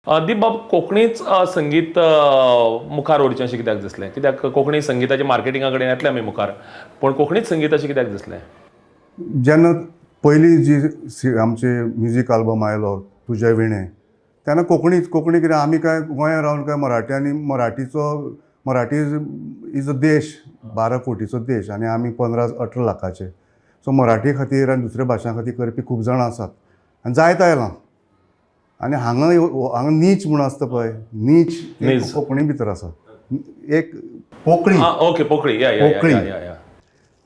दीप बाब, कोंकणीच संगीत मुखार व्हरचें अशें कित्याक दिसलें? कित्याक कोंकणी संगिताच्या मार्केटिंगा कडेन येतले आमी मुखार, पूण कोंकणीच संगीत अशें कित्याक दिसलें? जेन्ना पयलीं जी आमचे म्युजीक आल्बम आयलो तुज्या विणें, तेन्ना कोंकणीच. कोंकणी कितें, आमी काय गोंयांत रावन काय मराठी, आनी मराठीचो, मराठी is a देश, 12 कोटीचो देश आनी आमी 15-18 लाखाचे. सो मराठी खातीर आनी दुसऱ्या भाशां खातीर करपी खूब जाणां आसात आनी जायत आयलां. आनी हांगा हांगा नीच म्हूण आसता पळय, नीच. नीच. कोंकणी भितर आसा एक पोकळी. आं, ओके, पोकळी, या या या. पोकळी. या या या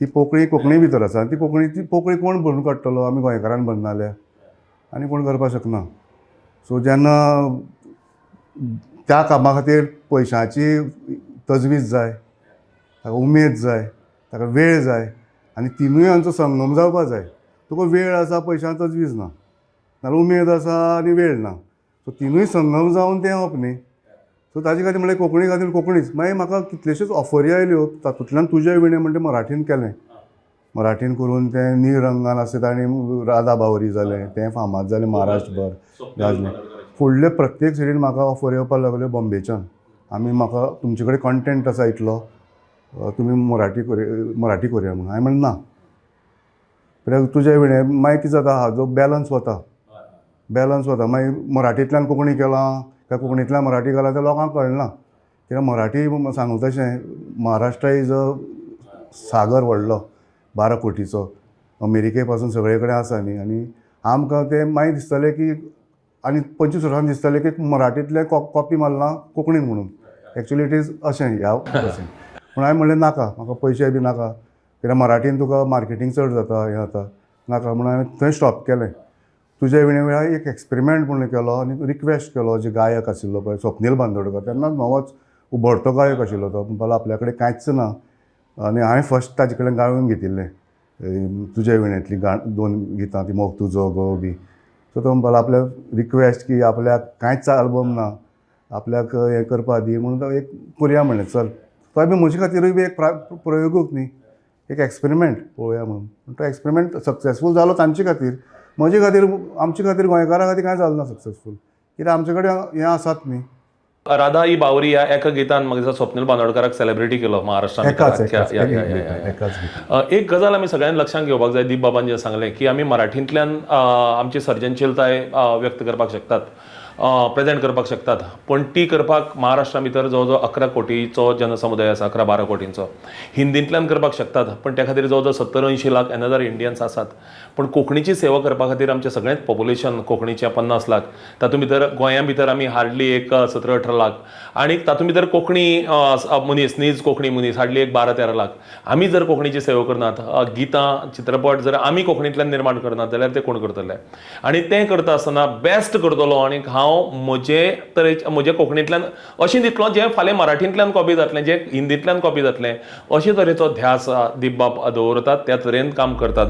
ती पोकळी कोंकणी भितर आसा आनी ती कोंकणी, ती पोकळी कोण भरून काडटलो? आमी गोंयकारान भरना जाल्यार आनी कोण करपाक शकना. सो जेन्ना त्या कामा खातीर पयशांची तजवीज जाय, ताका उमेद जाय, ताका वेळ जाय आनी तिनूय हांचो संगम जावपा जाय. तुका वेळ आसा, पयशां तजवीज ना, नाल्यार उमेद आसा आनी वेळ ना. सो तिनूय संगम जावन तें येवप न्ही. सो ताजे खातीर म्हणल्यार कोंकणी खातीर कोंकणीच. मागीर म्हाका कितल्योश्योच ऑफरी आयल्यो. तातूंतल्यान तुज्या विणें म्हणटा मराठीन केलें. मराठीन करून तें निरंगान आसा ताणें राधा बावरी जालें, तें फामाद जालें, महाराष्ट्रभर गाजलें. फुडले प्रत्येक सिटीन म्हाका ऑफर येवपाक लागल्यो बॉम्बेच्यान. आमी म्हाका तुमचे कडेन कंटेंट आसा इतलो, तुमी मराठी करुया, मराठी करुया म्हणून. हांवें म्हणलें ना, कित्याक तुज्या विणें मागीर कितें जाता, हाजो बॅलन्स वता, बॅलन्स वता. मागीर मराठींतल्यान कोंकणी केलां काय कोंकणींतल्यान मराठी केलां तें लोकांक कळना. कित्याक मराठी सांगता तशें महाराष्ट्र is a सागर व्हडलो, 12 कोटीचो, अमेरिके पासून सगळे कडेन आसा न्ही. आनी आमकां तें मागीर दिसतलें की आनी 25 वर्सां दिसतलें की मराठींतलें कॉपी मारलां कोंकणीन म्हणून. एक्चुली it is अशें ह्या भशेन. पूण हांवें म्हणलें नाका, म्हाका पयशे बी नाका, कित्याक मराठीन तुका मार्केटींग चड जाता, हें जाता, नाका म्हणून हांवें थंय स्टॉप केलें. तुज्या विणे वेळार एक एक्सपेरिमेंट म्हणून केलो आनी रिक्वेस्ट केलो, जे गायक आशिल्लो पळय स्वप्नील बांदोडकर, तेन्ना नवोच उभरतो गायक आशिल्लो. तो म्हणपालो आपल्या कडेन कांयच ना आनी हांवें फर्स्ट ताजे कडेन गावून घेतिल्लें तुज्या विणेंतलीं दोन गितां, ती मोग तुजो गो बी. सो तो म्हणपालो आपल्याक रिक्वेस्ट की आपल्याक कांयच आल्बम ना, आपल्याक हें करपा दी म्हणून. तो एक करुया म्हणलें, चल. तोय बी म्हजे खातीरूय बी एक प्रयोगूच न्ही, एक एक्सपेरिमेंट पळोवया म्हणून. पूण तो एक्सपेरिमेंट सक्सेसफूल जालो तांचे खातीर. म्हजे खातीर, आमचे खातीर, गोंयकारां खातीर कांय जालें ना सक्सेसफूल, कित्याक आमचे कडेन हें आसात न्ही. राधा ही बावरी ह्या एका गितान म्हाका दिसता स्वप्नील बांदोडकाराक सेलिब्रिटी केलो महाराष्ट्रान. एकाच अख्ख्या- एकाच या, या, या, या, या. एकाच गितान. एक गजाल आमी सगळ्यांनी लक्षांत घेवपाक जाय. दीप बाबान जें सांगलें की आमी मराठींतल्यान आमची सर्जनशीलताय व्यक्त करपाक शकतात, प्रेजेंट करपाक शकतात, पूण ती करपाक महाराष्ट्रा भितर जवळ जवळ 11 कोटीचो जनसमुदाय आसा, 11-12 कोटींचो. हिंदींतल्यान करपाक शकतात, पण त्या खातीर जवळ जवळ 70-80 लाख एनदर इंडियन्स आसात. पूण कोंकणीची सेवा करपा खातीर आमचें सगळेंच पॉप्युलेशन कोंकणीचें 50 लाख, तातूंत भितर गोंया भितर आमी हार्डली एक 17-18 लाख आनी तातूंत भितर कोंकणी मनीस, नीज कोंकणी मनीस हार्डली एक 12-13 लाख. आमी जर कोंकणीची सेवा करनात, गितां, चित्रपट जर आमी कोंकणींतल्यान निर्माण करनात जाल्यार ते कोण करतले? आनी तें करता आसतना बेस्ट करतलो आनी हांव म्हजे तरेचे म्हजे कोंकणींतल्यान अशें दितलो जें फाल्यां मराठींतल्यान कॉपी जातलें, जें हिंदींतल्यान कॉपी जातलें, अशे तरेचो ध्यास दीपबाब दवरतात, त्या तरेन काम करतात.